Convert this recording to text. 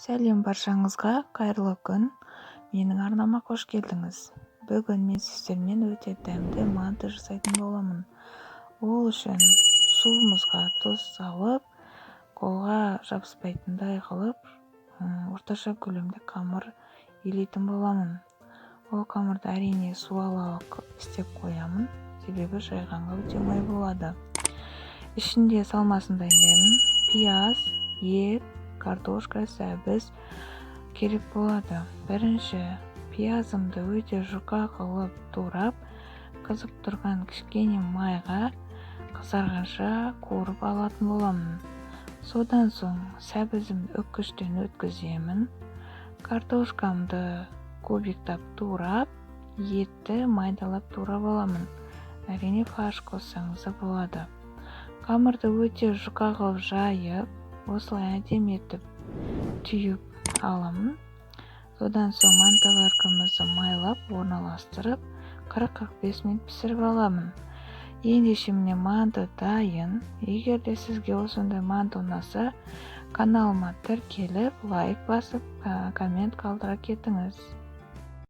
Сәлем баршаңызға, қайырлы күн! Менің арнама қош келдіңіз. Бүгін мен сіздермен өте дәмді манты жасайтын боламын. Ол үшін суымызға тұз салып, қолға жабыспайтындай қылып, орташа көлемде қамыр илейтін боламын. Ол қамырды, әрине, суалау істеп қоямын, себебі жайғанға өте оңай болады. Ішінде салмасын дайындаймын. Пияз, ет, картошка, сәбіз керек болады. Бірінші пиязымды өте жұқа қылып турап, қызып тұрған кішкене майға қызарғанша қуырып алатын боламын. Содан соң сәбізімді үккіштен өткіземін, картошкамды кубиктап турап, етті майдалап турап аламын. Әрине, фарш қоссаңыз да болады. Қамырды өте жұқа қылып жайып, осылай әдемі етіп түйіп аламын. Содан соң мантоваркамызды майлап, орналастырып, 40-45 минут пісіріп аламын. Ендеше, міне, манты дайын. Егер де сізге осындай манты ұнаса, каналыма тіркеліп, лайк басып, коммент қалдыра кетіңіз.